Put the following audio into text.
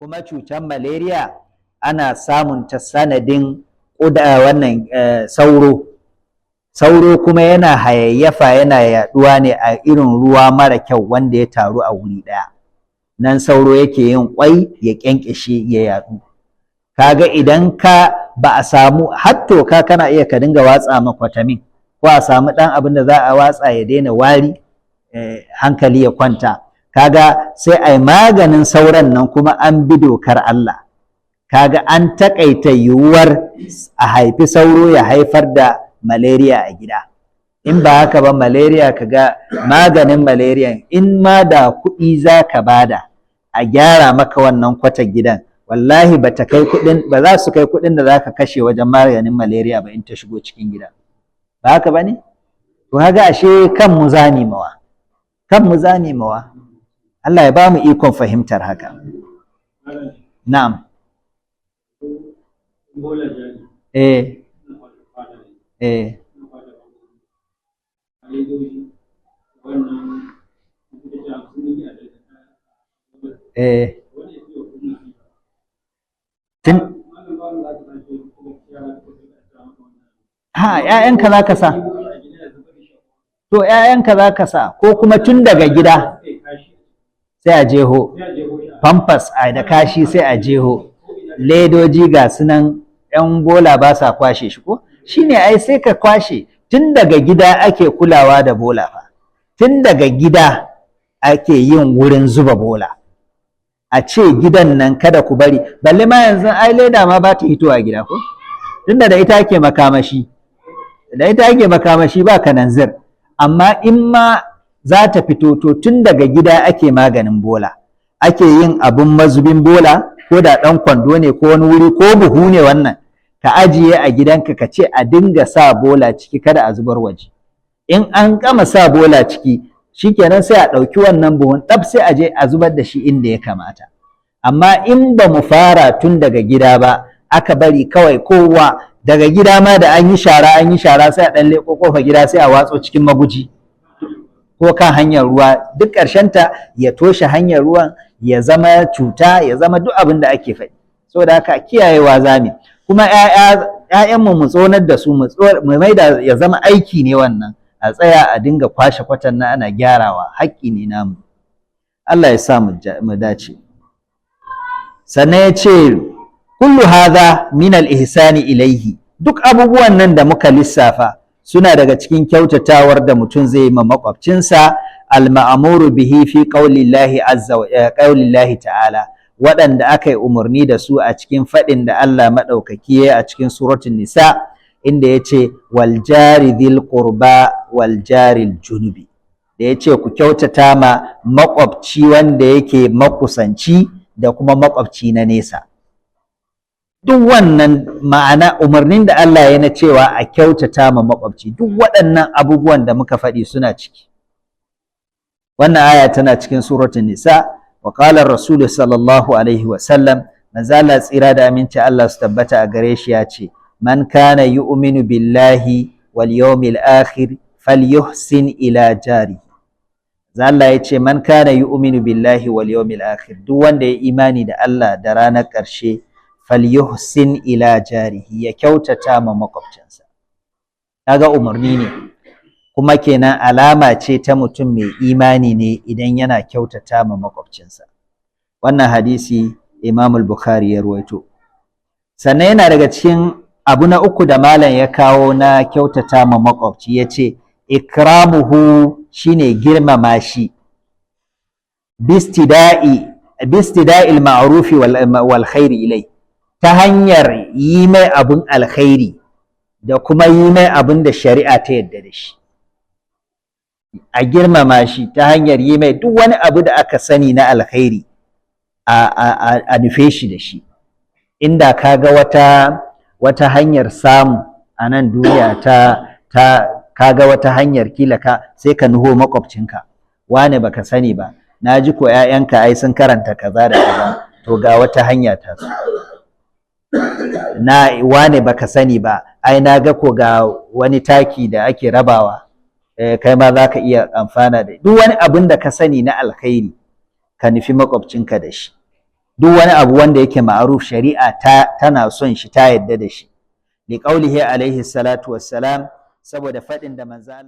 Kuma cutar malaria ana samun ta sanadin ƙuda, wannan sauro. Sauro kuma yana hayayyafa, yana yaɗuwa ne a irin ruwa mara kyau wanda ya taru a wuri ɗaya. Nan sauro yake yin ƙwai, ya ƙyanƙyashe, ya yaɗu. Kaga idan ka ba a samu har toka, kana iya ka dinga watsa ma kwatamin, ko a samu ɗan abin da za a watsa ya daina wari, hankali ya kwanta. Kaga sai a yi maganin sauran nan, kuma an bi dokar Allah. Kaga an taƙaita yiwuwar a haifi sauro ya haifar da malaria a gida. In ba haka ba, malaria, kaga maganin malaria, in ma da kuɗi za ka bada a gyara maka wannan kwatar gidan, wallahi ba ta kai kuɗin, ba za su kai kuɗin da za ka kashe wajen maganin malaria ba in ta shigo cikin gida. Ba haka ba ne? To kaga ashe kan mu zani mawa, kan mu zani mawa. Allah ya ba mu ikon fahimtar haka. Na'am. Eh eh. Eh. Tun ha ‘ya'yanka za ka sa, to ‘ya'yanka za ka sa, ko kuma tun daga gida sai a jeho pampers a da kashi, sai a jeho ledoji, ga su nan ‘yan bola ba sa kwashe shi, ko shine ai sai ka kwashe. Tun daga gida ake kulawa da bola fa, tun daga gida ake yin wurin zuba bola. A ce gidan nan kada ku bari, balle ma yanzu ai leda ma ba ta hitowa gida, ko tunda da ita ake makamashi, da ita ake makamashi, ba kananzir. Amma in ma za ta fito, to tun daga gida ake maganin bola, ake yin abun mazubin bola, ko da ɗan kwando ne, ko wani wuri, ko buhu ne wannan, ka ajiye a gidanka, ka ce a dinga sa bola ciki, kada a zubar waje. In an gama sa bola ciki, shikenan, sai a ɗauki wannan buhun ɗab, sai a je a zubar da shi inda ya kamata. Amma in ba mu fara tun daga gida ba, aka bari kawai kowa daga gida ma da an yi shara, an yi shara, sai a ɗan leƙo ƙofa gida, sai a watso cikin maguji ko kan hanyar ruwa, duk ta ya toshe hanyar ruwan, ya zama cuta, ya zama duk abin da ake faɗi. Saboda haka kiyayewa zami, kuma ‘ya'yanmu mu tsonar da su, mu maida ya zama aiki ne wannan, a tsaya a dinga kwashe kwatan nan ana gyarawa, haƙƙi ne namu. Allah ya sa mu dace. Sannan ya ce kullu hadha min al-ihsani ilaihi, duk abubuwan nan da muka lissafa suna daga cikin kyautatawar da mutum zai yi ma makwabcinsa, al-ma'muru bihi fi qaulillahi azza wa qaulillahi ta'ala, waɗanda aka yi umarni da su a cikin faɗin da Allah maɗaukaki ya a cikin suratul nisa, inda ya ce wal jari dhil qurba wal jaril junubi, da ya ce ku kyautata ma makwabci wanda yake makusanci da kuma makwabci na nesa. Duk wannan ma'ana umarnin da Allah ya na cewa a kyautata ma makwabci, duk waɗannan abubuwan da muka faɗi suna ciki. Wannan aya tana cikin suratul nisa. Wa qala rasul sallallahu alaihi wa sallam, manzo Allah tsira da aminci Allah su tabbata a gare shi ya ce man kana yu'minu billahi wal yawmil akhir falyuhsin ila jari. Allah ya ce man kana yu'minu billahi wal yawmil akhir, duk wanda ya imani da Allah da ranar ƙarshe, falyuhsin ila jarihi, ya kyautata ma makwabcinsa. Kaga umarni ne, kuma kenan alama ce ta mutum mai imani ne idan yana kyautata ma makwabcinsa. Wannan hadisi Imam al-Bukhari ya ruwaito. Sannan yana daga cikin abu na uku da malam ya kawo na kyautata ma makwabci, ya ce ikramuhu, shine girmama shi, bistida'il ma'rufi wal khairi ilai, ta hanyar yi mai abun alkhairi da kuma yi mai abun da shari'a ta yadda da shi. A girmama shi ta hanyar yi mai duk wani abu da aka sani na alkhairi, a nufe shi da shi. Inda ka ga wata hanyar samu a nan duniya, ta ka ga wata hanyar kila ka sai ka nuho makwabcinka, wane baka sani ba, na ji ko 'ya'yanka ai sun karanta kaza da kaza, to ga wata hanya ta su na, wane baka sani ba, ai na ga ko ga wani taki da ake rabawa, kai ma za ka iya amfana da duk wani abin da ka sani na alkhairi, ka nufi makwabcinka da shi. Duk wani abu wanda yake ma'aruf, shari'a tana son shi, ta yadda da shi. Liqaulihi alaihi salatu wassalam, saboda faɗin da manzo Allah